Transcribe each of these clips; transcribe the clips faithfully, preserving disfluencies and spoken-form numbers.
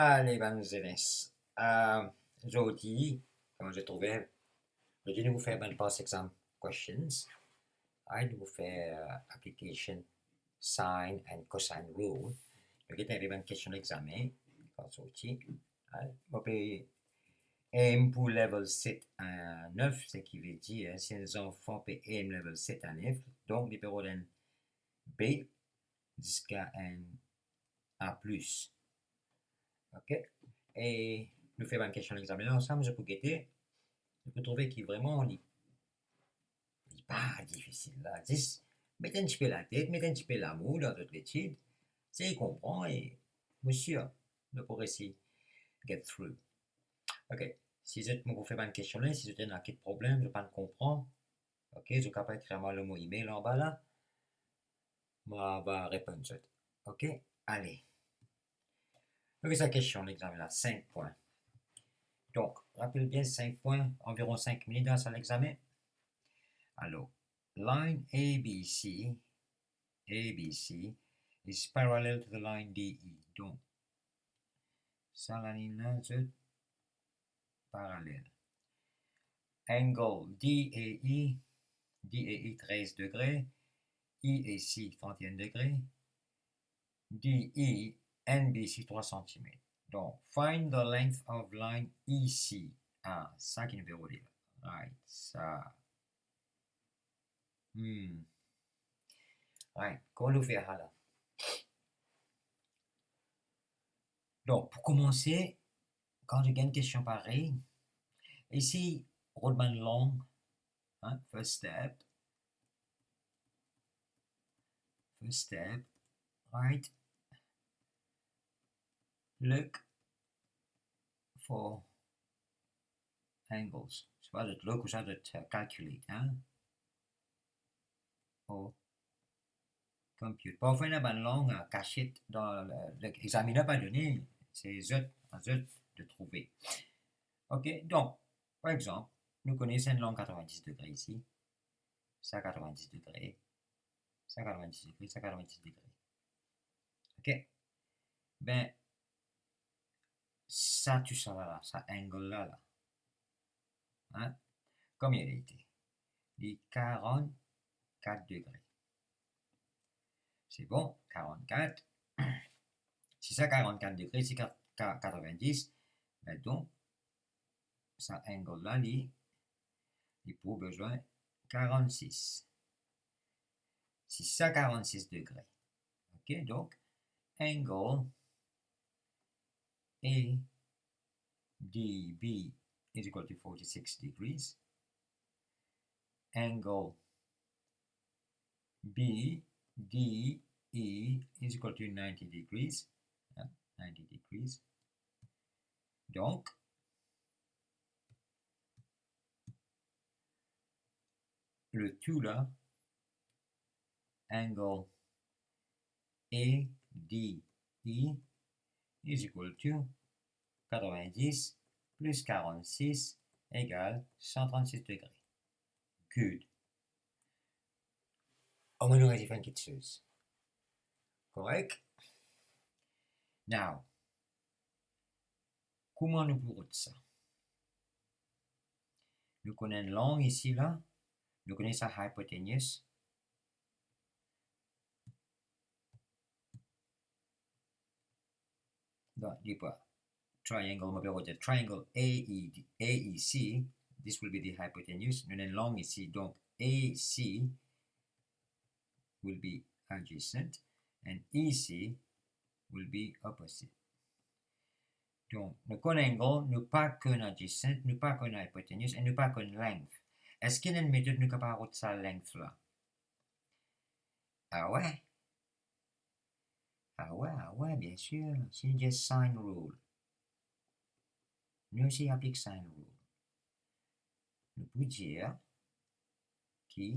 Ale, bann zenes. Euh, zordi, kouma zot trouve, zordi nou pou fer bann past exam questions. Right, nou pou fer, euh, application sine and cosine rule. Nou gete enn bann kestion lexame, kan sorti. Right, mo pe aim pou level set a nef, seki ve dir, si enn zanfan pe aim level set a nef, donk li pe rod enn B ziska enn A plus. Ok? E nou fer bann kestion lexame ansam, zot pou gete, zot pou trouve ki vreman li, li pa difisil la. Zis met enn tipe latet, met enn tipe lamour dan zot letid, sey konpran e mo sir nou pou resi get through. Ok, si zot, mo pou fer bann kestion la, si zot ena kit problem, zot pa konpran, ok, zot kapav ekrir mwa lor mo email anba la, mo va reponn zot. Ok, ale. Ok, sa kestion lexame la, sink pwin. Donk, rapel bien, sink pwin, anviron sink minit dan sa lexame. Alor, line A B C, A B C is parallel to the line D E. Donk, sa lalinn la, zot parallel. Angle D A E, D A E trez degre, E A C trente et un degre, D E N B C trwa santimet. Donk, find the length of line E C. Ah, sa ki nou pe rode la. Right, sa. Hmm. Right, kouma nou fer sa la? Donk, pou koumanse, kan nou gagn kestion parey, esey rod bann lang, hein, first step, first step, right, look for angles. Swa zot look ouswa zot, euh, calculate, hein. Or compute. Parfwa ena bann lang, euh, kasiet dan le, le, examiner pa done, se zot, a zot de trouve. Ok, donk, par exanp, nou kone se enn lang katrevin-dis degre isi, sa katrevin-dis degre, sa katrevin-dis degre, sa katrevin-dis degre. Ok? Ben, sa, tou sa la, sa angle la, la. Hein? Konbien li ete? Li karant-kat degre. Se bon, karant-kat. Si sa karant-kat degre, si kat-, ka-, katrevin-dis, ben donk, sa angle la, li, li pou bizin karant-sis. Si sa karant-sis degre. Ok, donk, angle A D B is equal to forty-six degrees. Angle B D E is equal to ninety degrees. Hein, ninety degrees. Donk, le tou la, angle A D E is equal to katrevin-dis plus karant-sis egal san trant-sis degre. Good. Omwin nou resi fer enn kiksoz. Korek? Now, kouma nou pou rod sa? Nou kone enn lang isi la, nou kone sa hypotenuse. Donk, li pou triangle, mo pe rod triangle A E D, A E C, this will be the hypotenuse. Nou ena enn lang isi, donk A C will be adjacent and E C will be opposite. Donk, nou konn angle, nou pa konn adjacent, nou pa konn hypotenuse, e nou pa konn length. Eski ena enn metod nou kapav rod sa length la? Ah we? Ah we, ah we, bien sir, se just sine rule. Nou osi aplik sine rule. Nou pou dir ki,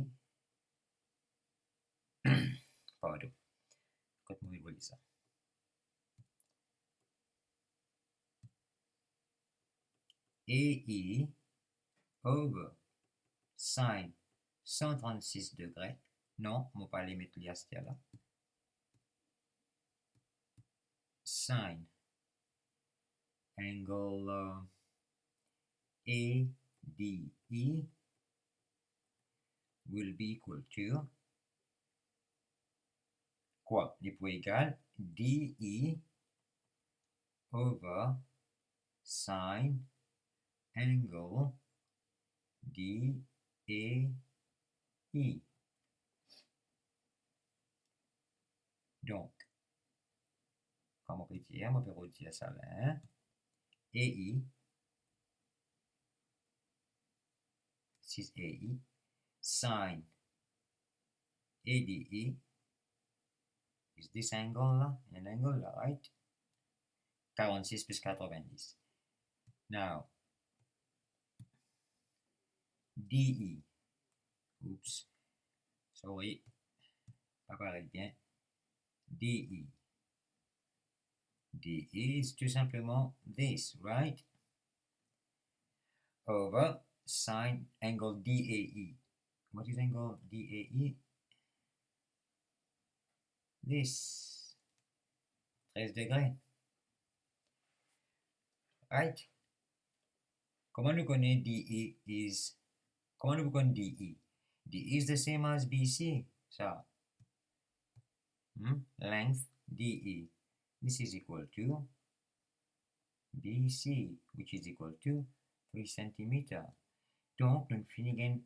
pardon, kot mo inn lir sa? A E over sine san trant-sis degre. Non, mo pa ale met li aster la. Sine angle, uh, A D E will be equal to, kwa? Li pou egal D E over sine angle D A E. Donk, kouma mo pe dir, mo pe redir sa la, hein? A E, sis A E, sine A D E is this angle la, an angle la, right? Karannsis plis katrovin-dis. Now, D E. Oops. Sorry. Pa parey bien. D E. D E is tou sinpleman this, right? Over sine angle D A E. What is angle D A E? This. Trez degre. Right? Kouma nou kone D E is, kouma nou pou konn D E? D E is the same as B C, sa. Hmm? Length D E. This is equal to B C, which is equal to three centimeter. Donk, nou fini gagn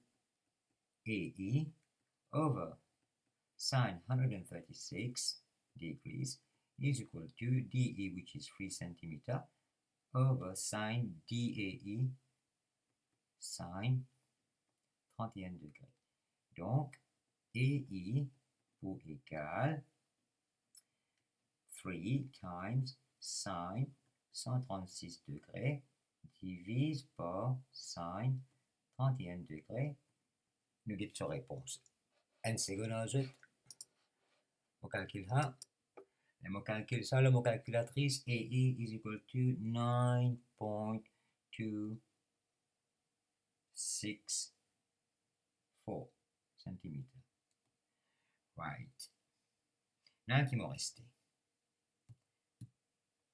A E over sine hundred and thirty-six degrees is equal to D E, which is three centimeter, over sine D A E, sine trente et un degrés. Donk, A E pou egal three times sine cent trente-six degrés divize par sine trente et un degrés. Nou get so repons. Enn segonn ar zot. Mo kalkil sa. Ler mo kalkil sa lor mo kalkilatris, A E is equal to nine point two six four centimeter. Right. Now ki mo reste?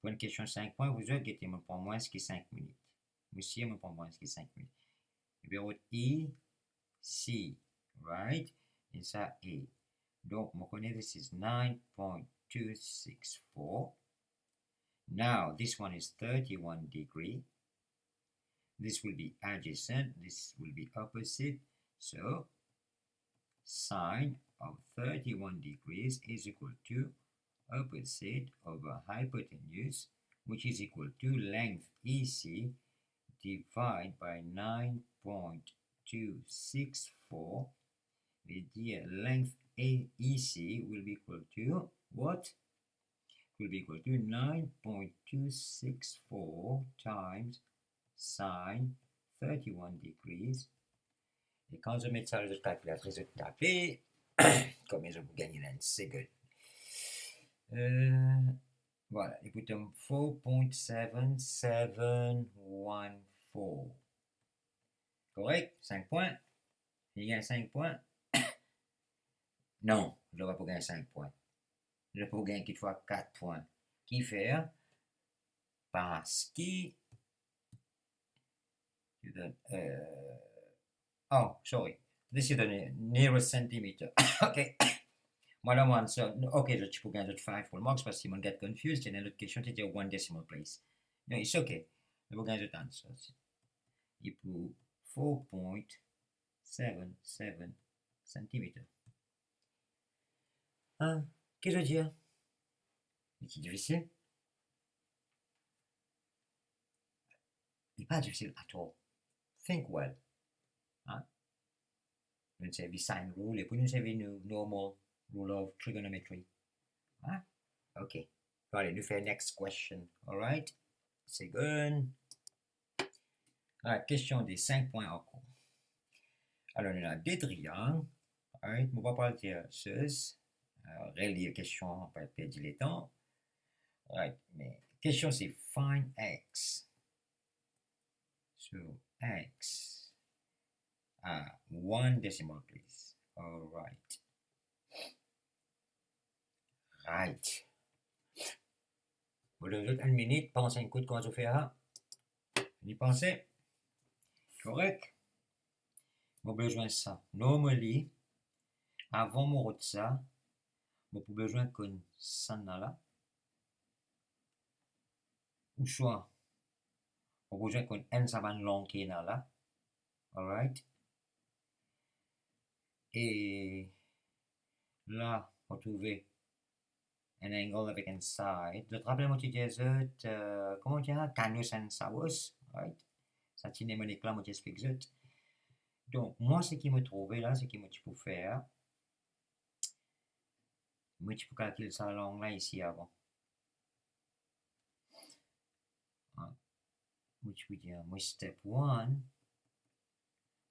Pou enn kestion sink pwin, zot gete, mo pran mwins ki sink minit. Mo sir mo pran mwins ki sink minit. If you wrote E, C, right? E sa A. Donk, mo kone this is nine point two six four. Now, this one is thirty-one degree. This will be adjacent, this will be opposite. So, sine of thirty-one degrees is equal to opposite over hypotenuse, which is equal to length E C divide by nine point two six four. Vedir length A E C will be equal to what? Will be equal to nine point two six four times sine thirty-one degrees. E kan zot met sa lor zot kalkilatris, zot tape, konbien zot pou gagne la, enn segonn. Euh, vwala, li pou tom four point seven seven one four. Korek? Sink pwin? Li gagn sink pwin? Non, li pa pou gagn sink pwin. Li pou gagn kitfwa kat pwin. Kifer? Parski, euh, oh, sorry. This is the ne-, nearest centimeter. Ok. Mo la mo answer. Ok, zot ti pou gagn zot five full marks parski mo get confused. Ena lot kestion ti dir one decimal place. No, it's ok. Zot pou gagn zot answer. Li pou four point seven seven centimeter. Ah, ki zot dir? Li ti difisil? Li pa difisil at all. Think well. Hein? Nou servi sine rule, e pou nou servi nou normal rule of trigonometry. Hein? Ok. Bon, ale, nou fer next question. Alright? Second. Alright, kestion de sink pwin ankor. Alor, nou ena de triang. Alright, mo pa pou al dir sez, euh, relir kestion, pa perdi letan. Alright, me kestion se find x. So, x at one decimal place. Alright. Right. Mo donn zot enn minit, panse enn kout kouma zot fer sa. Fini panse? Korek? Mo bizin sa. Normally, avan mo rod sa, mo pou bizin konn sannla la. Ouswa, mo pou bizin konn enn sa bann lang ki ena la. Alright? E la, mo trouve enn angle avek enn side. Zot rapel mo ti dir zot, eh, kouma dir, Canus and Saros, right? Sa ti nek la, mo ti explik zot. Donk, mwa, seki mo trouve la, seki mo ti pou fer, mo ti pou kalkil sa lang la isi avan. Ah, mo ti pou dir, mo step one,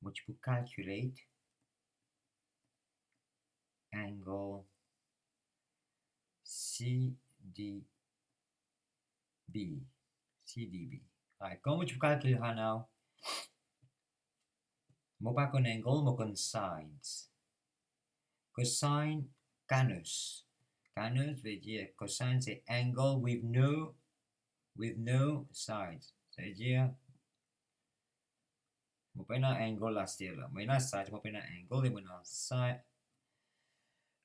mo ti pou calculate angle C D B. C D B. Right, kouma mo ti pou kalkil sa now? Mo pa konn angle, mo konn sides. Cosine canus. Canus vedir cosine, se angle with no, with no sides. Savedir, mo pena angle la, still la. Mo ena side, mo pena angle, e mo ena side.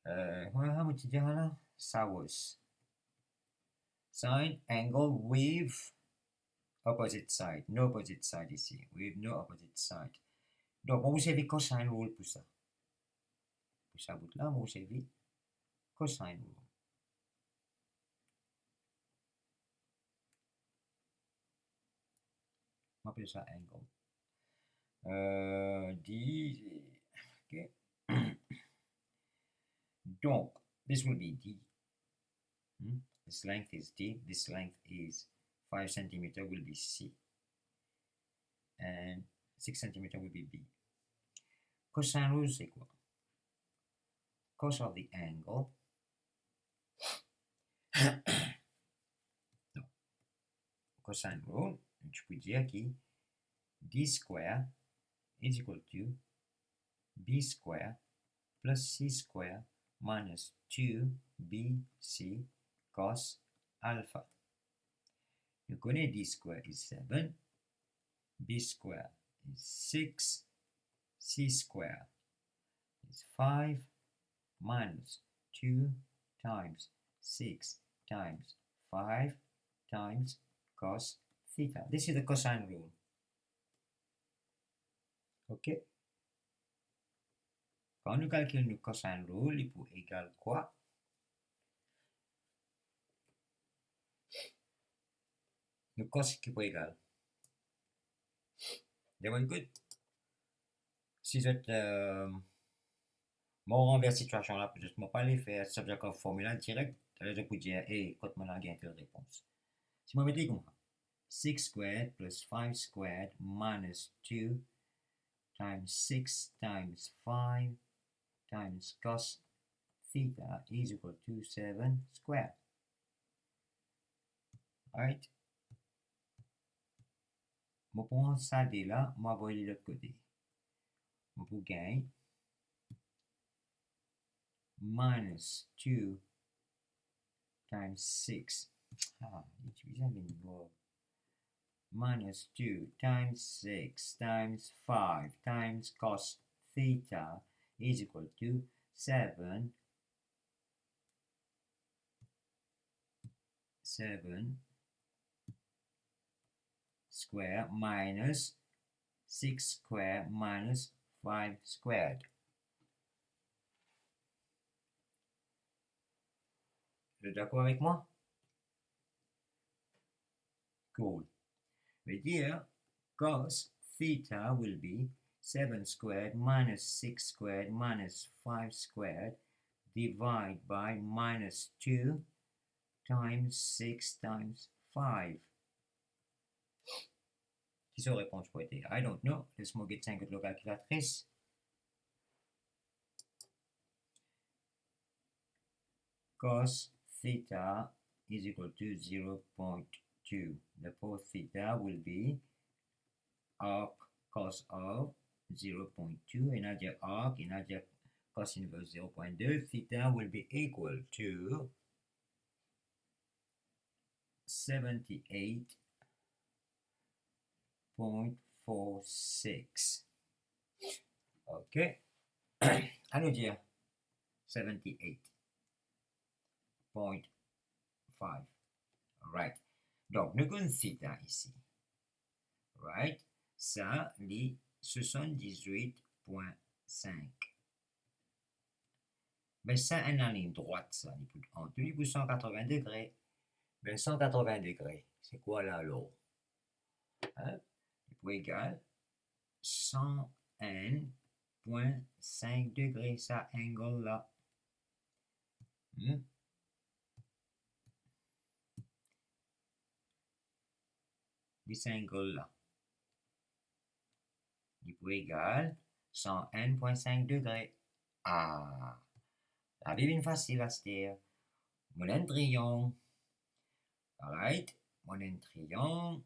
Eh, kouma mo ti dir la? Saros. Sine angle with opposite side. No opposite side isi. With no opposite side. Donk, mo pou servi cosine rule pou sa. Pou sa bout la, mo pou servi cosine rule. Mo apel sa angle. Eh, D, ok. Donk, this will be D. Hmm? This length is D. This length is five centimeter, will be C. And six centimeter will be B. Cosine rule, se kwa? Cos of the angle. Non. Cosine rule, nou ti pou dir ki D square is equal to B square plus C square minus two B C cos alpha. Nou kone D square is seven, B square is six, C square is five, minus two times six times five times cos theta. This is the cosine rule. Ok? Kan nou kalkil nou cosine rule, li pou egal kwa? Nou cos ki pou egal. Demann kot. Si zot, eh, mo ranvers sitiasion la pou zot, mo pa ale fer subject of formula direk, taler zot pou dir, "Ey, kot mo ena gagn tel repons?" Si mo met li koumsa, six squared plus five squared minus two times six times five times cos theta is equal to seven square. Right? Mo pran sa de la, mo avoy li lot kote. Mo pou gagn minus two times six. Ah, li ti bizin vinn mwa. Minus two times six times five times cos theta is equal to seven, seven square minus six square minus five squared. Zot dakor avek mwa? Cool. Vedir, cos theta will be seven squared minus six squared minus five squared divide by minus two times six times five. Ki so repons pou ete? I don't know. Les mo get sa enn kout lor kalkilatris. Cos theta is equal to zero point two. Therefore, theta will be arc cos of zero point two, ena dir arc, ena dir cos inverse zero point two, theta will be equal to seventy-eight point four six. Ok. Anou dir seventy-eight point five. Right. Donk, nou konn theta isi. Right? Sa, li swasann-diz-wit pwin sink. Be sa, enn lalign drwat sa, li pou, an tou, li pou san katrovin degre. Be san katrovin degre, se kwa la alor? Hein? Li pou egal san enn pwin sink degre, sa angle la. Hmm? Dis angle la. Li pou egal san enn pwin sink degre. Ah, lavi vinn fasil aster. Mo ena enn triang. Alright, mo ena enn triang,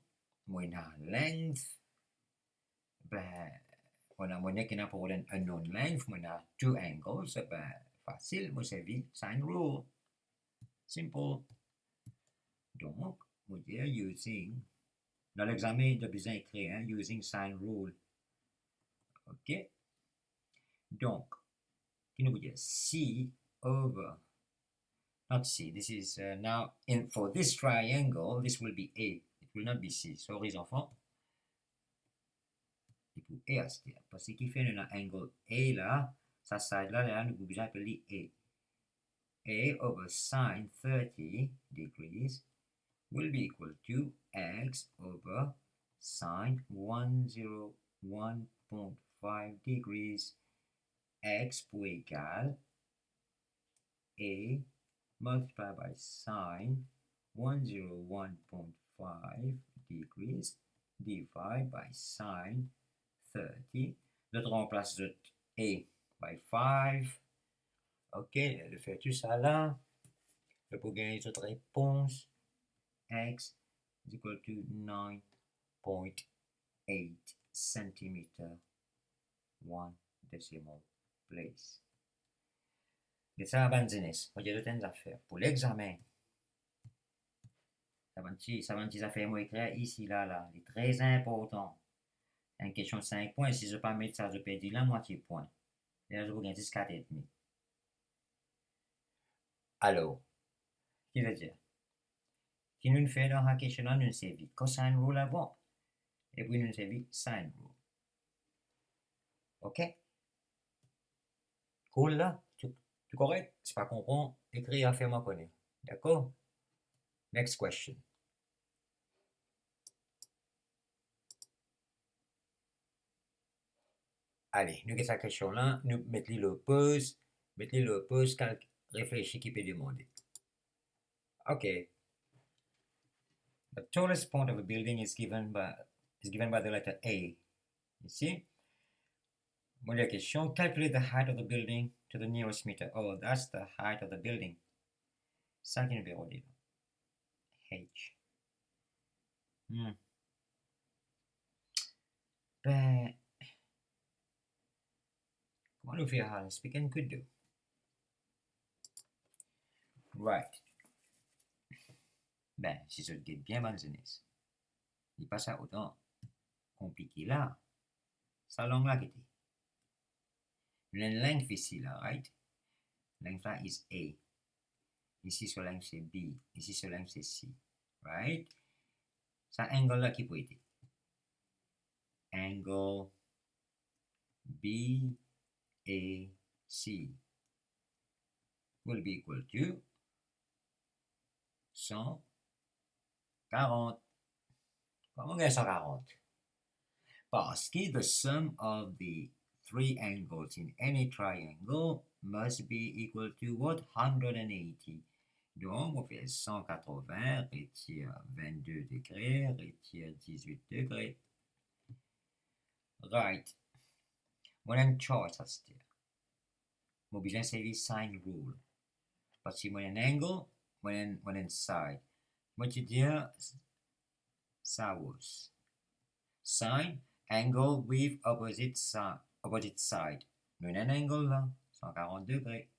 mo ena length. Be, mo ena, mo nek ena problem, unknown length, mo ena two angles, be, fasil, mo servi sine rule. Simple. Donk, mo dir using, dan lexame, to bizin ekrir, hein, using sine rule. Ok? Donk, ki nou pou dir? C over, not C, this is, uh, now, in, for this triangle, this will be A. It will not be C. Sorry, zanfan. Li pou A aster. Parski kifer nou ena angle A la, sa side la, la, nou pou bizin apel li A. A over sine thirty degrees will be equal to x over sine one zero one point five degrees. X pou egal A multiply by sine one zero one point five degrees divide by sine thirty. Zot ranplas zot A by five. Ok, zot fer tou sa la, zot pou gagn zot repons. X is equal to nine point eight centimeter, one decimal place. Get sa, bann zenes, mo dir zot enn zafer. Pou lexame, sa bann ti, sa bann ti zafer mo ekrir isi la, la, li tre inportan. Enn kestion sink pwin, si zot pa met sa, zot perdi lamwatie pwin. E la, zot pou gagn zis kat edmi. Alor, ki vedir? Ki nou fer dan sa kestion la, nou servi cosine rule avan, epi nou servi sine rule. Ok? Cool la? Tou, tou korek? Si pa konpran, ekrir, fer mwa kone. Dakor? Next question. Ale, nou get sa kestion la, nou met li lor poz, met li lor poz, kal reflesi ki pe demande. Ok. The tallest point of a building is given by, is given by the letter A. You see? Mo dir kestion, calculate the height of the building to the nearest meter. Oh, that's the height of the building. Sa ki nou pe rode la. H. Hmm. Ben, kouma nou fer, Hans? We can, could do. Right. Ben, si zot get bien, bann zenes, li pa sa otan konplike la. Sa lang la ki ete. Nou ena enn length isi la, right? Length la is A. Isi so length se B. Isi so length se C. Right? Sa angle la ki pou ete? Angle B A C will be equal to san karant. Kouma gagn san karant? Parski the sum of the three angles in any triangle must be equal to what? Hundred and eighty. Donk, mo fer san katrovin, retir vennde degre, retir dizwit degre. Right. Mo ena enn chart aster. Mo bizin servi sine rule. Parski mo ena enn angle, mo ena enn, mo ena enn side. Mo ti dir sa was sine angle with opposite si-, opposite side. Nou ena enn angle la, san karant degre.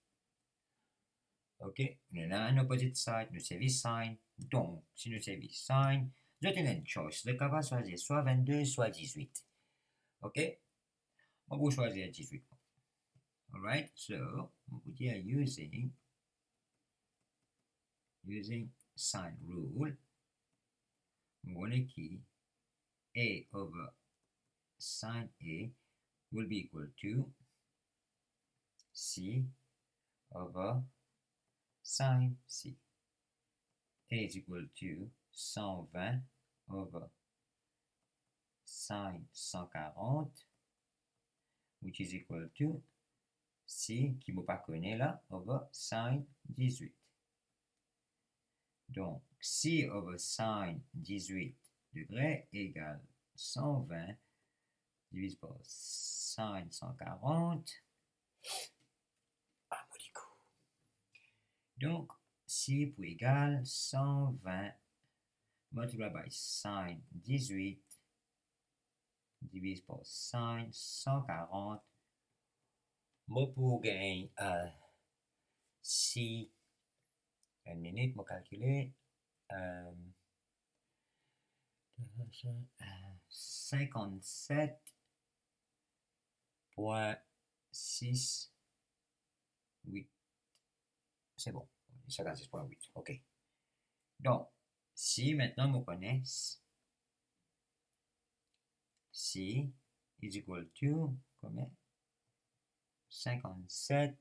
Ok, nou ena enn opposite side, nou servi sine. Donk, si nou servi sine, zot ena enn choice. Zot kapav swazir swa vennde, swa dizwit. Ok? Mo pou swazir dizwit. Alright, so, mo pou dir using, using sine rule, mo kone ki A over sine A will be equal to C over sine C. A is equal to san vin over sine san karant, which is equal to C, ki mo pa kone la, over sine dizwit. Donk, C over sine dizwit degre egal san vin divize par sine san karant. Ah, mo likou. Donk, C pou egal san vin multiply by sine dizwit divize par sine san karant. Mo pou gagn, euh, si, enn minit, mo kalkile, euh, sinkannset pwin sis wit. Se bon. Sinkannset pwin wit. Ok. Donk, si, mintnan mo kone s-, C is equal to konbien? Sinkannset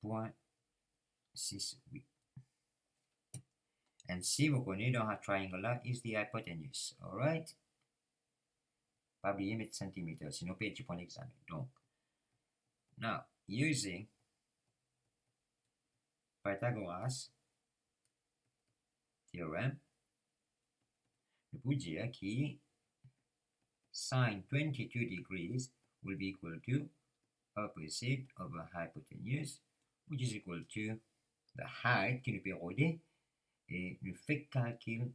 pwin sis wit. And C, mo kone dan sa triangle la, is the hypotenuse. Alright? Pa bliye met santimeter, sinon perdi pwin lexame. Donk, now, using Pythagoras theorem, nou pou dir ki sine twenty-two degrees will be equal to opposite over hypotenuse, which is equal to the height ki nou pe rode, e nou fek kalkil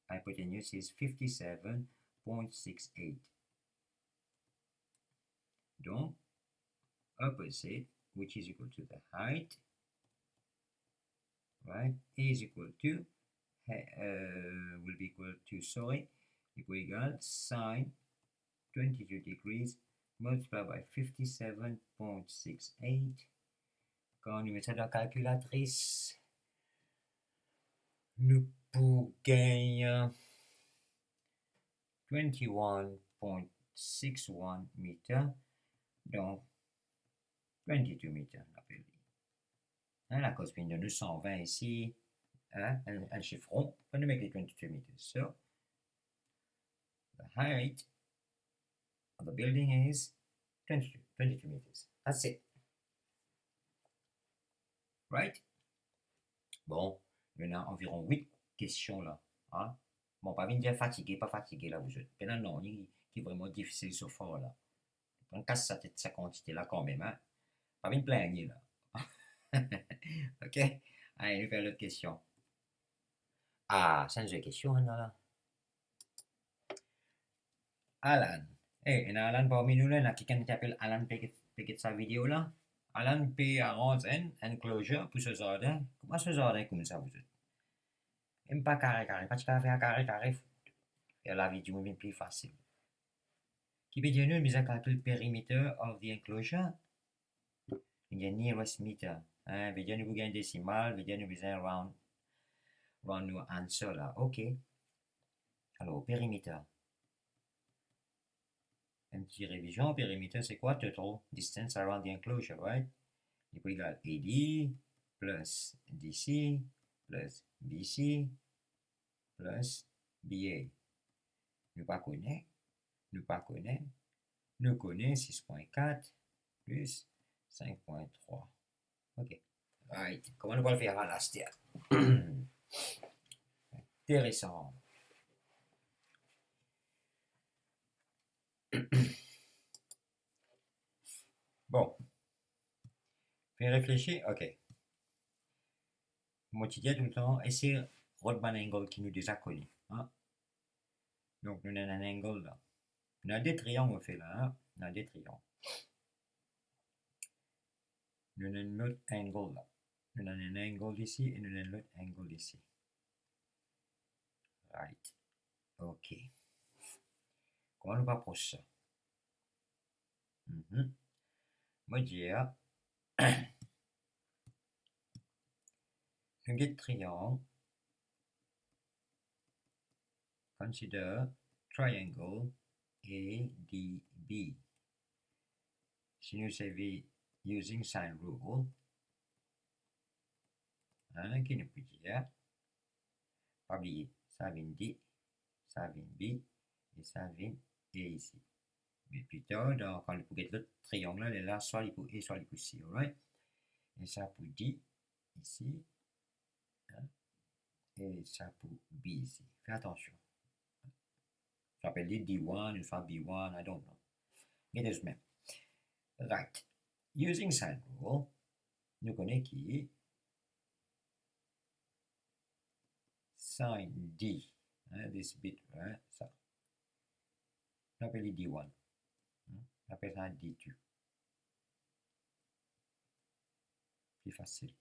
hypotenuse is fifty-seven point six eight. Donk, opposite, which is equal to the height, right, is equal to, uh, will be equal to, sorry, li pou egal sine twenty-two degrees multiplied by fifty-seven point six eight. Kan nou met sa dan kalkilatris, nou pou gagn twenty-one point six one meter. Donk, twenty-two meter, nou apel li. Hein, lakoz finn donn nou san vin isi, hein, enn, enn sif ron, pou nou met li twenty-two meters. So, the height of the building is twenty-two, twenty-two meters. That's it. Right? Bon, nou ena anviron wit kestion la, hein? Bon, pa vinn dir fatige, pa fatige la, vouzot. Pena nanye ki, ki vreman difisil so far la. Pran kas sa tet sa kantite la kanmem, hein? Pa vinn plingne la. Ok? Ale, nou fer lot kestion. Ah, sa enn zoli kestion, hein, la. Alan. Eh, ena Alan parmi nou la, ena kikenn ki apel Alan pe get, pe get sa video la. Alan pe aranz enn enclosure pou so zardin. Kouma so zardin koumsa, vouzot? Mem pa kare kare, pa ti kapav fer kare kare, fer lavi dimoun vinn pli fasil. Ki pe dir nou, nou bizin kalkil perimeter of the enclosure. Li gagn nearest meter. Hein, vedir nou pou gagn desimal, vedir nou bizin round, round nou answer la. Ok. Alor, perimeter. Enn ti revizion, perimeter se kwa? Total distance around the enclosure, right? Li pou egal A D plus D C plus B C plus B A. Nou pa kone, nou pa kone, nou kone sis pwin kat plus sink pwin trwa. Ok. Right. Kouma nou pou al fer la, aster? Interesan. Bon. Fer reflesi, ok. Mo ti dir toultan, esey rod bann angle ki nou deza kone, hein? Donk, nou ena enn angle la. Nou ena de triang, anfet, la, hein? Nou ena de triang. nou ena enn lot angle la. Nou ena enn angle isi e nou ena enn lot angle isi. Right. Ok. Kouma nou pou apros sa? Mhm. Mo dir, nou get triang, consider triangle A D B. Si nou servi using sine rule, hein, ki nou pou dir, pa bliye, sa vinn D, sa vinn B, e sa vinn A isi. Me pli tar, dan, kan nou pou get lot triang la, lerla swa li pou A, swa li pou C, alright? E sa pou D isi, hein? E sa pou B isi. Fer atansion. Sa apel li D one ou swa B one, I don't know. Gete zot mem. Right. Using sine rule, nou kone ki sine D, hein, this bit, hein, sa. Nou apel li D one. Hmm? Nou apel sa D two. Pli fasil.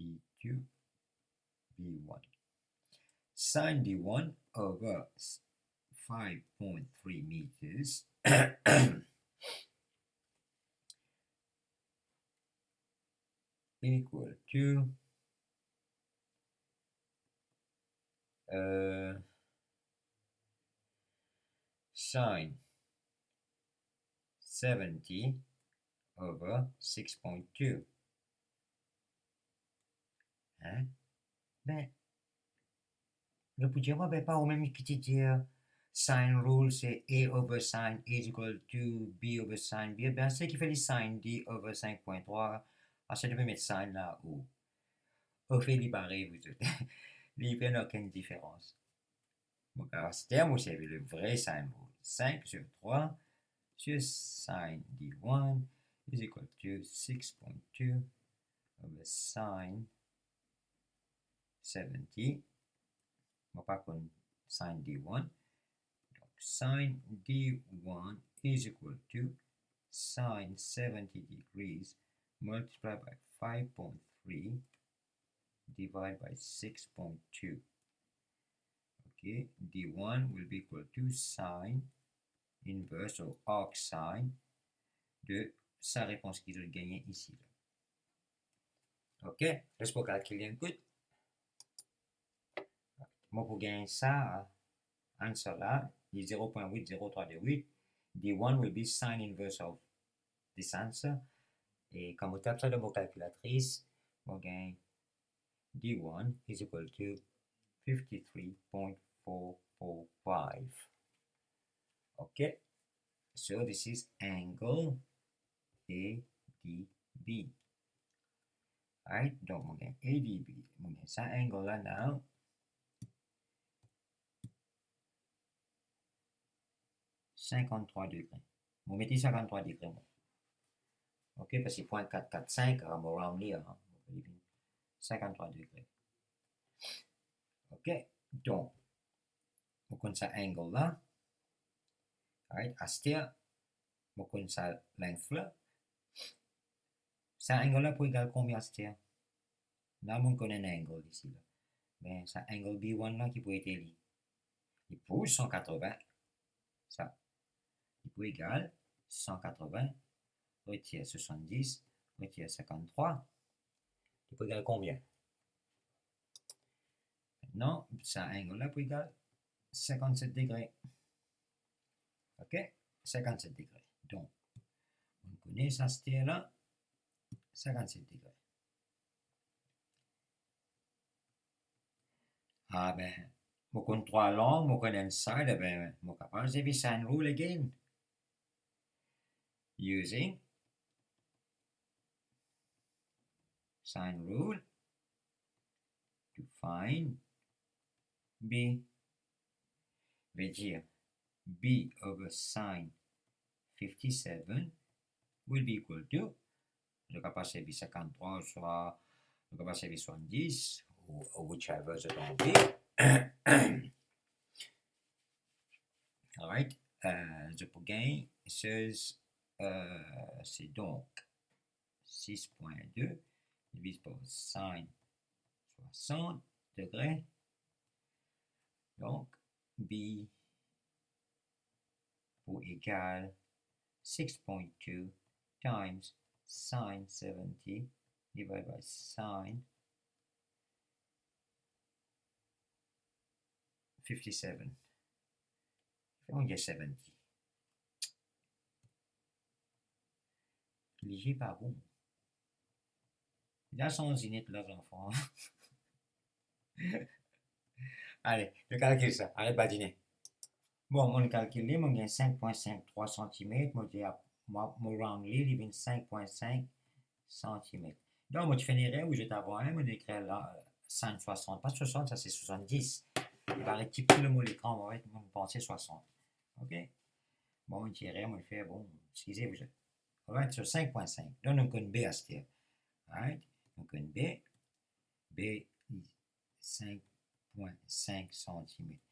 D two, D one. Sine D one over s-, five point three meters equal to, uh, sine seventy over six point two. Hein? Be, zot pou dir mwa, be pa ou mem ki ti dir sine rule se A over sine A is equal to B over sine B, be seki fer li sine D over cinq point trois, aster nou pe met sine la ou, ou fer li parey, zot. Li pena okenn diferans. Mo kapav servi le vre sine rule. Cinq sur trois sur sine D one is equal to six point two over sine seventy. Mo pa konn sine D one. Donc, sine D one is equal to sine seventy degrees multiplied by five point three divided by six point two. Ok, D one will be equal to sine inverse or arc sine de sa repons ki zot gagne isi la. Ok, les mo kalkil enn kout. Mo pou gagn sa answer la, li zero point eight zero three eight. D one will be sine inverse of this answer. E kan mo tap sa dan mo kalkilatris, mo gagn D one is equal to fifty-three point four four five. Ok, so this is angle A D B. Right, donk mo gagn A D B, mo gagn sa angle la now, cinquante-trois degre. Mo met li cinquante-trois degre, mwa. Ok, parski point quatre quatre cinq, ah, mo round li, ah, mo fer li vinn cinquante-trois degre. Ok, donk, mo konn sa angle la. Right, aster, mo konn sa length la. Sa angle la pou egal konbien aster? La, mo konn enn angle isi la. Me sa angle B one la, ki pou ete li? Li pou cent quatre-vingts. Sa, li pou egal cent quatre-vingts, retir soixante-dix, retir cinquante-trois. Li pou egal konbien? Aster, sa angle la pou egal cinquante-sept degre. Ok? Cinquante-sept degre. Donk, nou kone sa aster la, cinquante-sept degre. Ah ben, mo konn trwa lang, mo konn enn side, ben, mo kapav servi sine rule again. Using sine rule to find B. Vedir, B over sine fifty-seven will be equal to, nou kapav servi cinquante-trois, swa nou kapav servi soixante-dix, ou, ou whichever zot anvi. Alright, euh, zot pou gagn seize Euh, c'est donc six point deux divisé par sin soixante degrés. Donc, B pour égal six point two times sin seventy divided by sin fifty-seven. On dirait seventy. Li pa bon. Li sanz net la, zanfan. Ale, nou kalkil sa, aret badine. Bon, mo kalkil li, mo gagn cinq point cinq trois santimet, mo dir, mo, mo round li, li vinn cinq point cinq santimet. Donk, mo ti fer enn erer, ou zot avan, hein, mo ekrir la, cent soixante, pa soixante, sa se soixante-dix. Li paret ti pli lor mo lekran, mo, mo panse soixante. Ok? Bon, mo ti erer, mo fer, bon, eskize, ou zot. Alright, so cinq point cinq. Donk, nou konn B aster. Alright? Nou konn B. B, cinq point cinq santimet.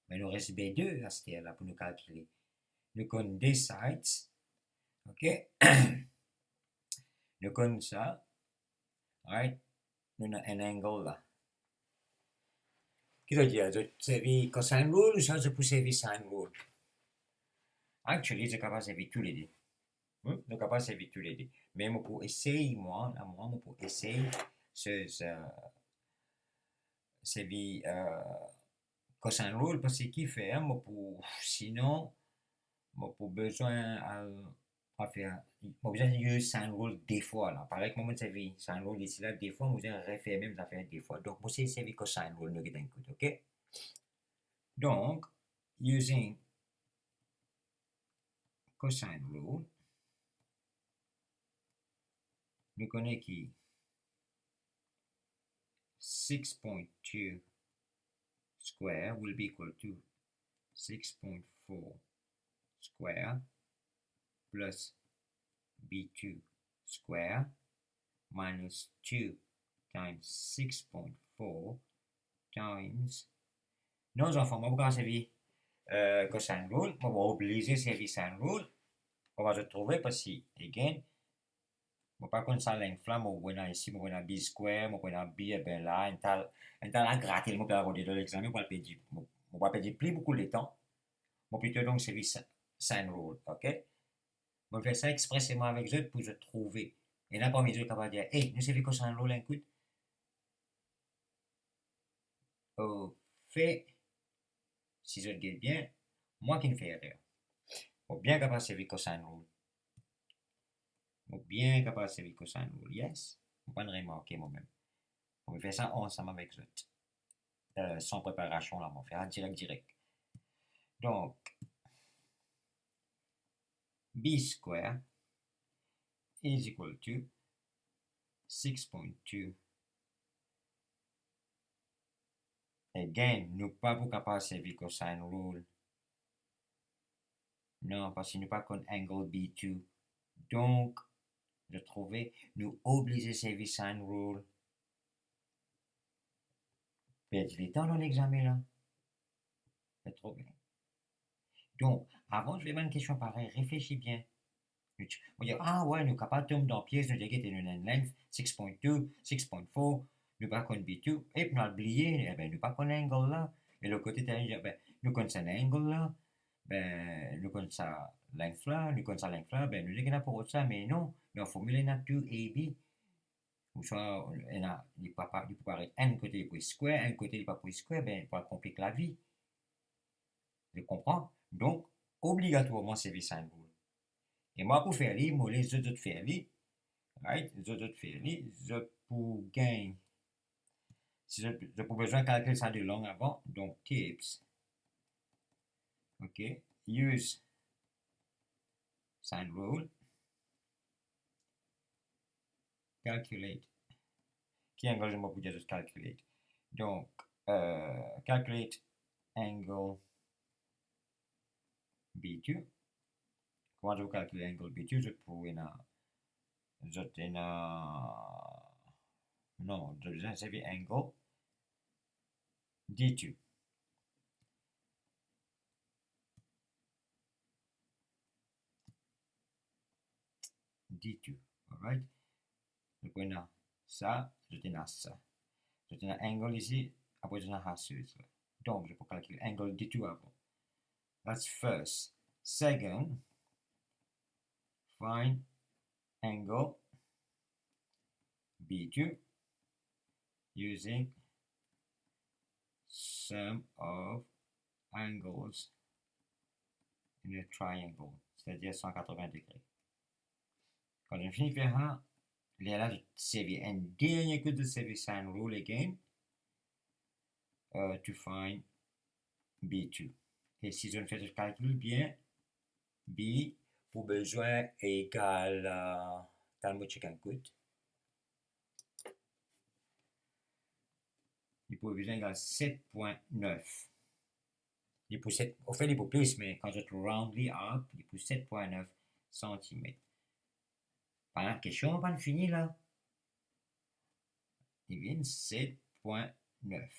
Me nou res B deux aster la pou nou kalkile. Nou konn de sides. Ok? Nou konn sa. Right? Nou ena enn angle la. Ki zot dir, zot servi cosine rule ouswa zot pou servi sine rule? Actually, zot kapav servi toulede. Hmm? Zot kapav servi toulede. Me mo pou esey, mwa, la, mwa, mo pou esey se, se, servi, euh, cosine rule, parski ki fer, mo pou, sinon, mo pou bizin al, al fer, mo bizin use sine rule de fwa la. Parey ki mo servi sine rule isi la de fwa, mo bizin refer mem zafer de fwa. Donk, mo servi cosine rule, nou get enn kout, ok? Donk, using cosine rule, nou kone ki six point two square will be equal to six point four square plus B two square minus two times six point four times. Non, zanfan, mo pa kapav servi, euh, cosine rule, mo oblize servi sine rule. Kouma zot trouve, parski, again, mo pa konn sa length la, mo pou ena isi, mo pou ena B square, mo pou ena B, eben la, enn ta, enn ta la gratel, mo pe al rode dan lexame, mo pou al perdi, mo, mo pou al perdi pli boukou letan. Mo plito donk servi sa, sine rule, ok? Mo fer sa expreseman avek zot pou zot trouve. Ena parmi zot kapav dir, "Ey, nou servi cosine rule enn kout." Anfet, si zot get bien, mwa ki'nn fer erer. Mo bien kapav servi cosine rule. Mo bien kapav servi cosine rule, yes. Mo pa'nn remarke mwa mem. Mo fer sa ansam avek zot. Euh, san preparasion la, mo fer sa direk, direk. Donk, B square is equal to six point two. Again, nou pa pou kapav servi cosine rule. Non, parski nou pa konn angle B two. Donk, zot trouve, nou oblize servi sine rule. Perdi letan dan lexame la. Zot trouve. Donk, avan zot demann kestion parey, reflesi bien. Nou ti, nou dir, ah we, nou kapav tom dan piez, nou dir, gete, nou ena enn length six point two, six point four, nou pa konn B two, ep, nou al bliye, eben, nou pa konn angle la. E lot kote, ta dir, ben, nou konn sa angle la, ben, nou konn sa length la, nou konn sa length la, ben, nou dir ki ena pou rod sa, me non, dan formil ena two A B. Ouswa, ena, li pa, pa, li pou paret enn kote li pou square, enn kote li pa pou square, ben, pou konplik lavi. Zot konpran? Donk, obligatwarman servi sine rule. E mwa pou fer li, mo les zot, zot fer li. Right? Zot, zot fer li, zot pou gagn. Si zot, zot pou bizin kalkil sa de lang avan, donk tips. Ok, use sine rule. Calculate. Ki angle mo pou dir zot calculate? Donk, euh, calculate angle B two. Kouma zot kalkil angle B two, zot pou ena, zot ena, non, zot bizin servi angle D two. D two, alright? Donk, nou ena sa, nou ena sa. Nou ena angle isi, apre nou ena hashes la. Donk, nou pou kalkil angle D two avan. That's first. Second, find angle B two using sum of angles in a triangle, c'est-à-dire cent quatre-vingts degrés. Kan nou fini fer sa, lerla servi enn dernie kout, servi sine rule again, uh, to find B two. E si zot fer zot kalkil bien, B pou bizin egal, uh, tann mo check enn kout. Li pou bizin egal set pwin nef. Li pou set, anfin, li pou plis, me kan zot round li up, li pou set pwin nef santimet. Bann kestion pa fini la. Li vinn set pwin nef.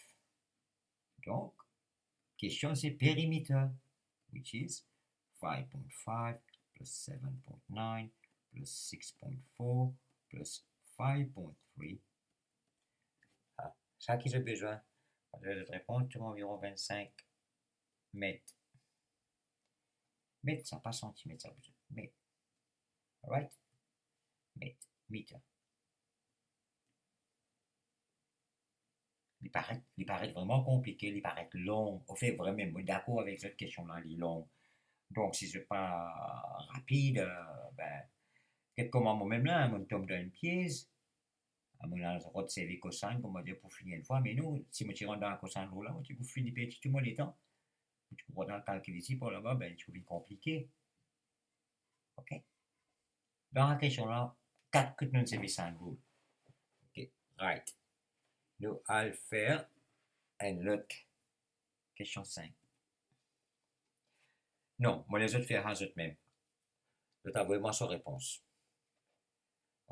Donk, kestion se perimeter, which is five point five plus seven point nine plus six point four plus five point three. Ah, sa ki zot bizin. Zot repons tou anviron vinn-sink met. Met, sa pa santimet, sa bizin met. Alright? Met, meter. Li paret, li paret vreman konplike, li paret long. Anfin, vreman, mo dakor avek zot, kestion la, li long. Donk, si zot pa rapid, euh, ben, get kouma mwa mem la, mo tom dan enn piez. Ah, mo al rod servi cosine, kouma dir, pou fini enn fwa, me non, si mo ti rant dan cosine rule la, mo ti pou fini perdi tou mo letan. Mo ti pou rod al kalkil isi par laba, ben, ti pou vinn konplike. Ok? Dan sa kestion la, kat kout nou servi sine rule. Ok, right. Nou al fer enn lot kestion sinp. Non, mo les zot fer sa zot mem. Zot avoy mwa so repons.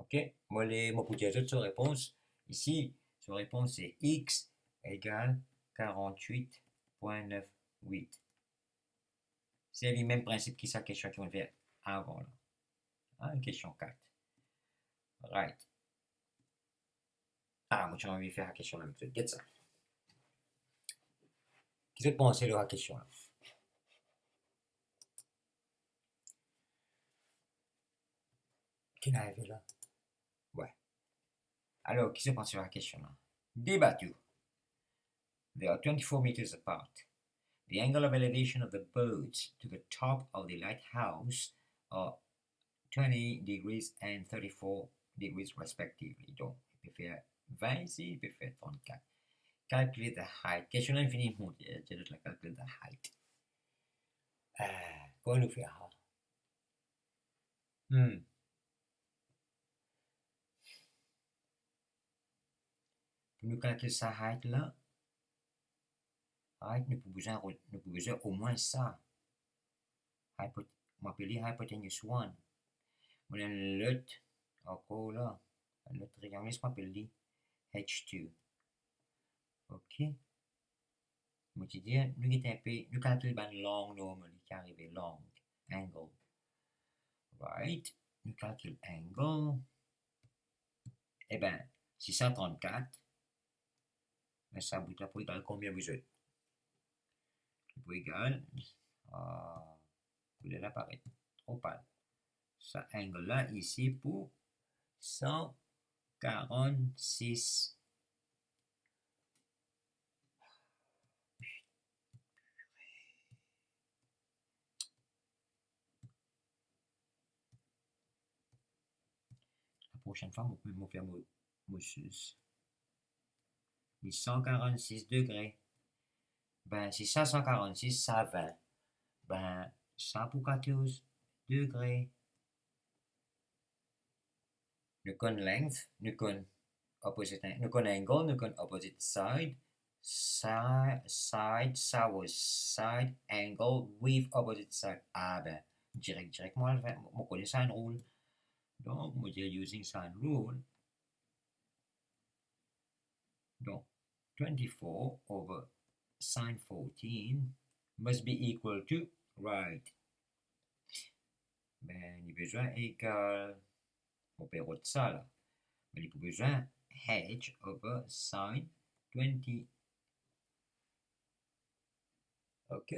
Ok, mo les, mo pou dir zot so repons. Isi, so repons se x egal karant-wit pwin nef wit. Se li mem prinsip ki sa kestion ki mo fer avan la. Hein, kestion kat. Right. Ah, mo ti anvi fer sa kestion la avek zot. Get sa. Ki zot panse lor sa kestion la? Ki ena arive la? Wi. Alor, ki zot panse lor sa kestion la? De bato. They are twenty-four meters apart. The angle of elevation of the boats to the top of the lighthouse are twenty degrees and thirty-four degrees respectively. Donk, li pe fer vin isi, li pe fer trannkat. Calculate the height. Kestion la fini, mo dir zot la, calculate the height. Ah, kouma nou fer sa? Hmm. Pou nou kalkil sa height la, height, nou pou bizin ro-, nou pou bizin omwin sa. Hypot-, mo apel li hypotenuse one. Mo ena enn lot ankor la, enn lot triang, les mo apel li H two. Ok. Mo ti dir, nou get enn pe, nou kalkil bann lang normally ki arive, lang, angle. Right? Nou kalkil angle. Eben, si sa trannkat, me sa bout la pou egal konbien, vous êtes? Li pou egal, ah, kouler la paret tro pal. Sa angle la isi pou san karant-sis. La prosenn fwa, mo, mo fer mo, mo sis. Li san karant-sis degre. Ben, si sa san karant-sis, sa vin. Ben, sa pou katorz degre. Nou konn length, nou konn opposite, nou konn angle, nou konn opposite side. Si-, side, sa was side, angle with opposite side. Ah ben, direk, direk, mo, mo kone sine rule. Donk, mo dir using sine rule. Donk, twenty-four over sine fourteen must be equal to, right? Ben, li bizin egal Mo pe rod sa la. Me li pou bizin h over sine twenty. Ok.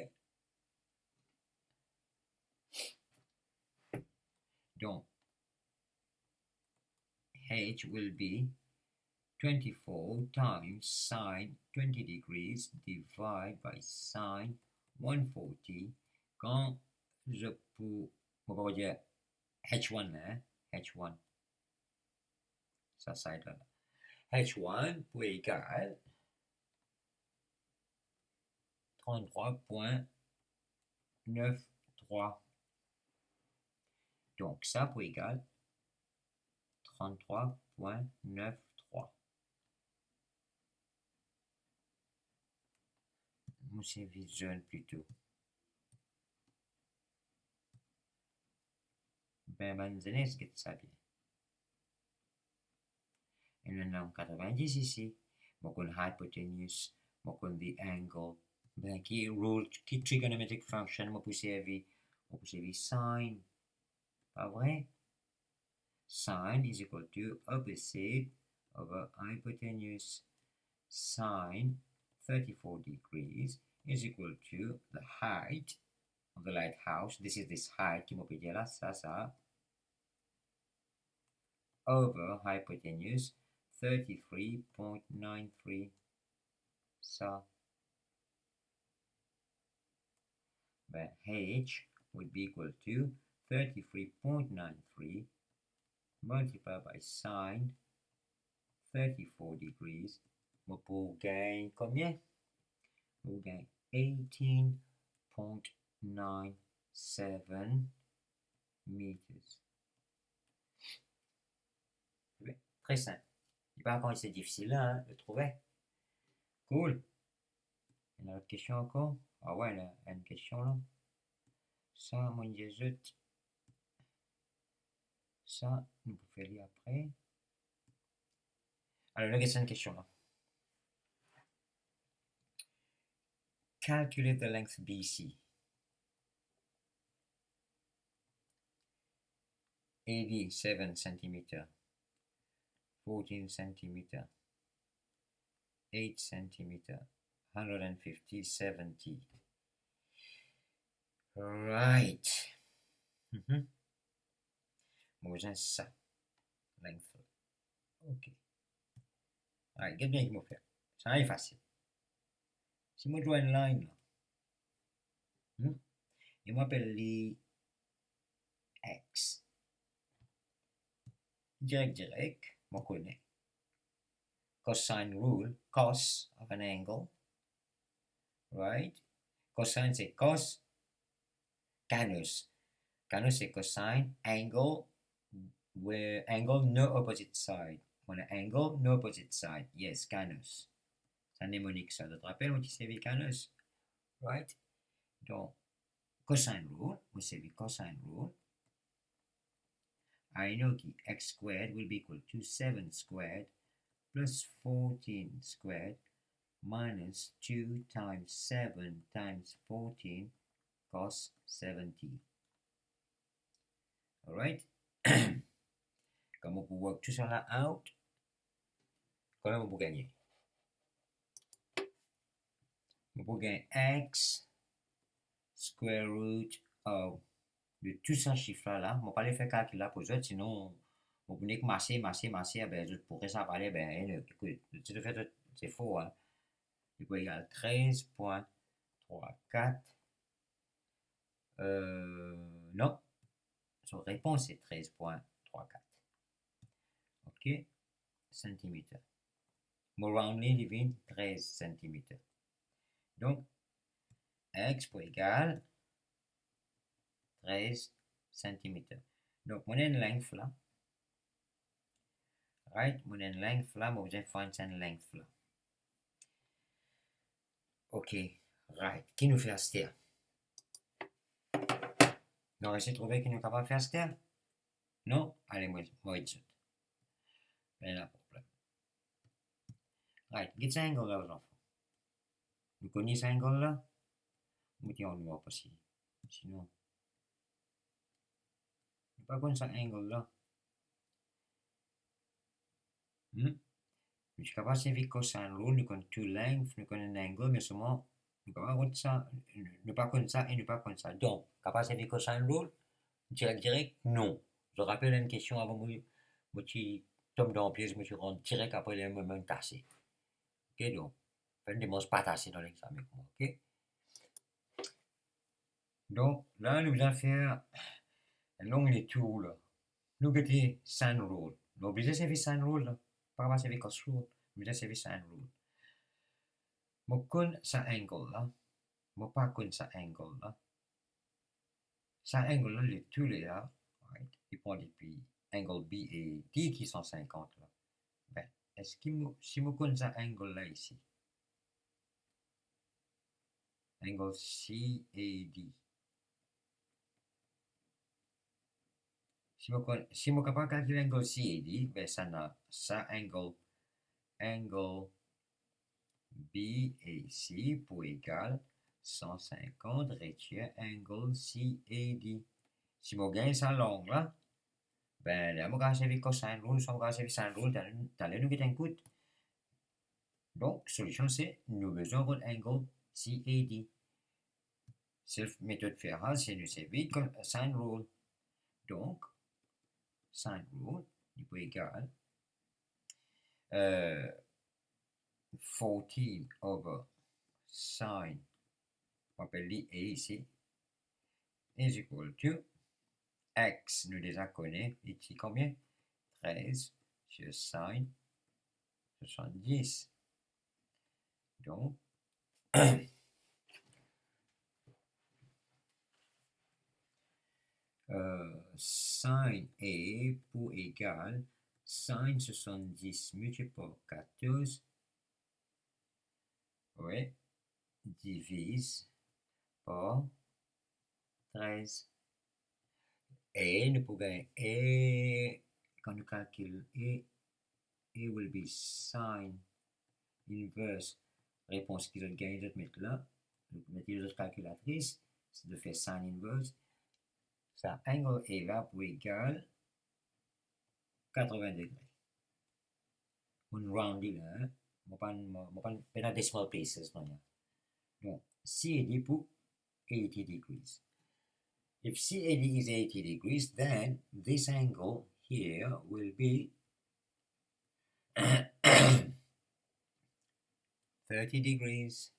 Donk, h will be twenty-four times sine twenty degrees divide by sine one forty. Kan zot pou, mo pa dir h one, hein, h one. Sa, sa, la. H one pou egal trant-trwa pwin nef trwa. Donk, sa pou egal trant-trwa pwin nef trwa. Mo servi zonn plito. Be, bann zenes, get sa bien. Ena katrovin-dis isi. Mo konn hypotenuse, mo konn the angle. Be, ki rule, ki trigonometric function mo pou servi? Mo pou servi sine. Pa vre? Sine is equal to opposite over hypotenuse. Sine thirty-four degrees is equal to the height of the lighthouse. This is this height ki mo pe dir la, sa, sa. Over hypotenuse thirty-three point nine three. Sa. Be, h would be equal to thirty-three point nine three multiplied by sine thirty-four degrees. Mo pou gagn konbien? Mo pou gagn eighteen point nine seven meters. Tre sinp. Li pa ankor ase difisil la, hein, trouve. Cool. Ena lot kestion ankor? Ah ouais, ena enn kestion la. Sa, mo dir zot. Sa, nou pou fer li apre. Alor, nou get enn kestion la. Calculate the length B C. A D, seven centimeter, fourteen centimeter, eight centimeter, hundred and fifty, seventy. Right. Mhm. Mo bizin sa. Length. Ok. Alright, get bien ki mo fer. Sa la fasil. Si mo draw enn line la, hmm? E mo apel li X. Direk, direk, mo kone. Cosine rule, cos of an angle. Right? Cosine se cos. Canus. Canus se cosine, angle, where angle no opposite side. Mo ena angle no opposite side. Yes, canus. Sa mnemonik sa. Zot rapel, mo ti servi canus. Right? Donk, cosine rule, mo servi cosine rule. I know ki x squared will be equal to seven squared plus fourteen squared minus two times seven times fourteen cos seventy. Alright? Kan mo pou work tou sa la out, kouma mo pou gagne? Mo pou gagn x square root of, de tou sa sif la la. Mo pa le fer kalkil la pou zot, sinon mo pou nek mase, mase, mase, abe zot pou res a pale, be, anyway, ekout, zot ti fer zot zefor, hein. Li pou egal trez pwin trwa kat. Euh, non. So, repons se trez pwin trwa kat. Ok. Santimeter. Mo round li, li vinn trez santimeter. Donk, x pou egal trez santimeter. Donk, mo ena enn length la. Right? Mo ena enn length la, mo bizin find sa enn length la. Ok, right. Ki nou fer aster? Nou resi trouve ki nou kapav fer aster? Non? Ale, mo, mo ed zot. Pena problem. Right, get sa angle la, zanfan. Nou kone sa angle la? Mo ti anvi mo pase. Sinon, nou pa konn sa angle la. Hmm? Nou ti kapav servi cosine rule, nou konn two length, nou konn enn angle, me selman nou kapav rod sa, nou pa konn sa e nou pa konn sa. Donk, kapav servi cosine rule, direk, direk? Non. Zot rapel enn kestion avan mo, mo ti tom dan piez, mo ti rant direk apre ler mo mem tase. Ok, donk, fer enn demars pa tase dan legzame kouma, ok? Donk, la, nou bizin fer enn long letour la. Nou gete sine rule. Nou oblize servi sine rule la. Pa kapav servi cos rule. Nou bizin servi sine rule. Mo konn sa angle la. Mo pa konn sa angle la. Sa angle la, li tou le la, right? Li pran depi angle B A D ki san sinkant la. Be, eski mo, si mo konn sa angle la isi? Angle C A D. Si mo konn, si mo kapav kalkil angle C A D, be sa ena sa angle, angle B A C pou egal san sinkant retir angle C A D. Si mo gagn sa lang la, be, la mo kapav servi cosine rule, swa mo kapav servi sine rule, tale, tale nou get enn kout. Donk, solision se, nou bizin rod angle C A D. Sel metod fer sa, se nou servi cosine rule. Donk, sine rule, li pou egal, euh, fourteen over sine, mo apel li A isi, is equal to x, nou deza kone, li ti konbien? Trez sir sine swasanndis. Donk, euh, sine A pou egal sine swasanndis miltiplie par katorz, wi, divize par trez. E nou pou gagn A, kan nou kalkil A, A will be sine inverse. Repons ki zot gagn, zot met la, zot met li dan zot kalkilatris, se de fer sine inverse. Sa angle A la pou egal katrevin degre. Mo'nn round li la, hein. Mo pa, mo, mo pa pena decimal places, non, ya. Donk, C A D pou eighty degrees. If C A D is eighty degrees, then this angle here will be thirty degrees.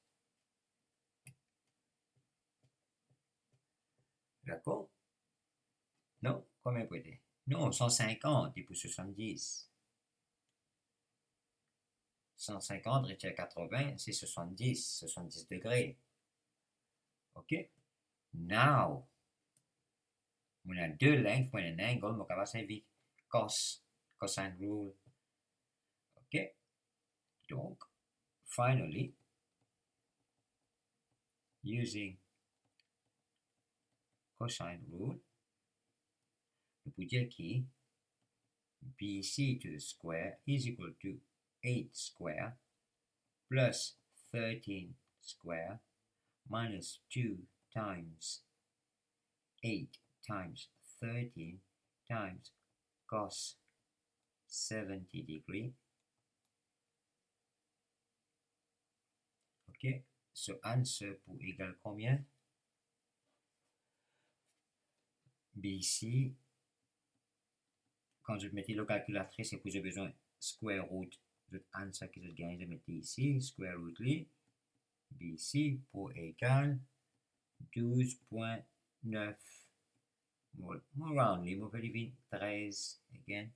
Dakor? Non? Konbien pou ete? Non, san sinkant, li pou swasanndis. San sinkant retir katrevin, se swasanndis, swasanndis degre. Ok? Now, mo ena de length, mo ena enn angle, mo kapav servi cos, cosine rule. Ok? Donk, finally, using cosine rule, nou pou dir ki B C to the square is equal to eight square plus thirteen square minus two times eight times thirteen times cos seventy degree. Ok, so answer pou egal konbien? B C, kan zot met li lor kalkilatris, epi zot bizin square root zot answer ki zot gagn, zot met li isi, square root li, B C pou egal douz pwin nef. Mo, mo round li, mo fer li vinn trez again.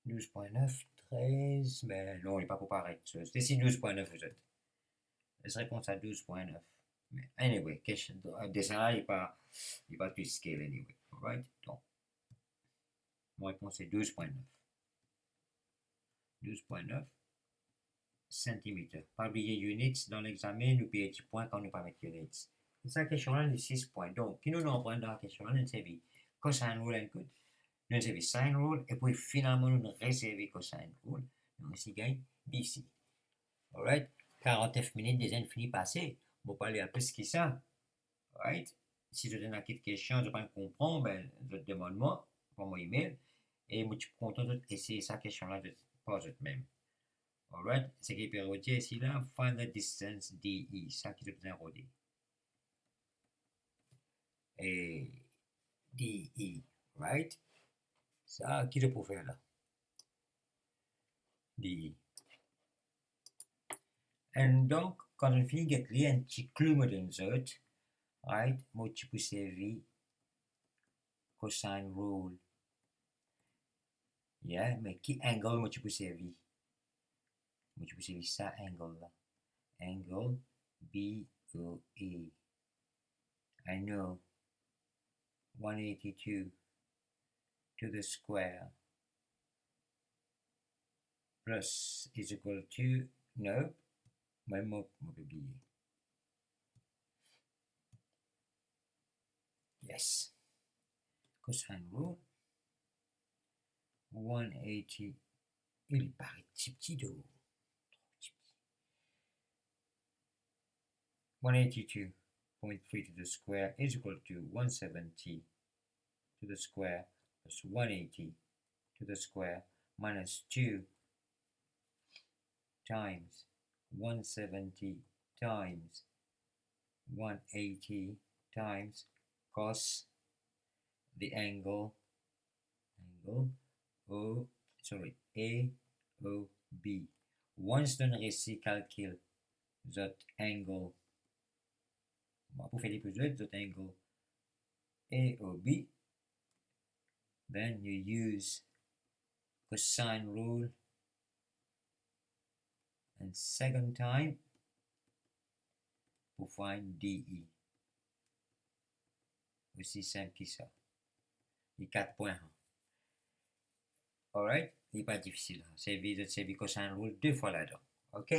Douz pwin nef, trez, me non, li pa pou paret. So, se si douz pwin nef, zot. Les repons a douz pwin nef. Me anyway, kestion, desin la, li pa, li pa to scale anyway. Alright? Donk, mo repons se douz pwin nef. Douz pwin nef santimeter. Pa bliye units dan legzame, nou perdi pwin kan nou pa met units. Sa kestion la, li sis pwin. Donk, ki nou, nou aprann dan kestion la, nou servi cosine rule enn kout, nou servi sine rule, epi finalman nou reservi cosine rule, nou osi gagn B C. Alright? Karantnef minit deza fini pase, mo pa ler plis ki sa. Right? Si zot ena kit kestion, zot pa konpran, be, zot demann mwa, pran mo email. E mo ti pou kontan zot esey sa kestion la zot, par zot mem. Alright, seki pe rod isi la, find the distance D E, sa ki zot bizin rode. E D E, right? Sa ki zot pou fer la? D E. And donk, kan zot fini get li, enn ti klou mo donn zot, right, mo ti pou servi cosine rule. Yeah, me ki angle mo ti pou servi? Mo ti pou servi sa angle la. Angle B O A. I know. One eighty-two to the square plus is equal to, no, mem mo, mo pe bliye. Yes. Cosine rule. One eighty. Li paret tipti, though. One eighty-two point three to the square is equal to one seventy to the square plus one eighty to the square minus two times one seventy times one eighty times cos the angle, angle O, sorry, A O B. Once zot resi kalkil zot angle, mo pou fer li pou zot, zot angle A O B, then you use cosine rule, and second time pou find D E. Osi sinp ki sa. Li kat pwin. Alright, li pa difisil. Servi, zot servi cosine rule de fwa ladan. Ok?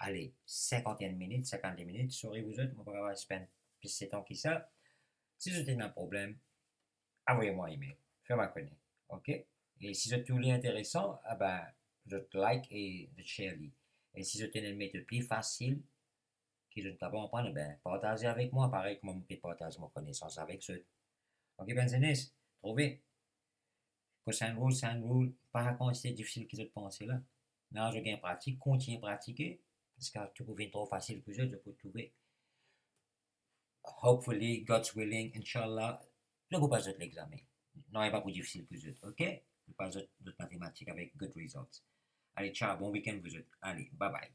Ale, sinkant-enn minit, sinkant-de minit, sori vouzot, mo pa kapav spend plis letan ki sa. Si zot ena problem, avoy mwa email, fer mwa kone, ok? E si zot trouv li interesan, e ben, zot like e zot share li. E si zot ena enn metod pli fasil ki zot kapav aprann, e ben, partaze avek mwa, parey kouma mo pe partaz mo konesans avek zot. Ok, bann zenes, trouve, cosine rule, sine rule, pa kantite difisil ki zot panse la. Nana zot gagn pratik, kontign pratike, ziska tou pou vinn tro fasil pou zot, zot pou trouve. Hopefully, God's willing, inshallah, zot pou pas zot lexame. Non, li pa pou difisil pou zot, ok? Zot pas zot, zot matematik avek good results. Ale, ciao, bon weekend pou zot. Ale, bye bye.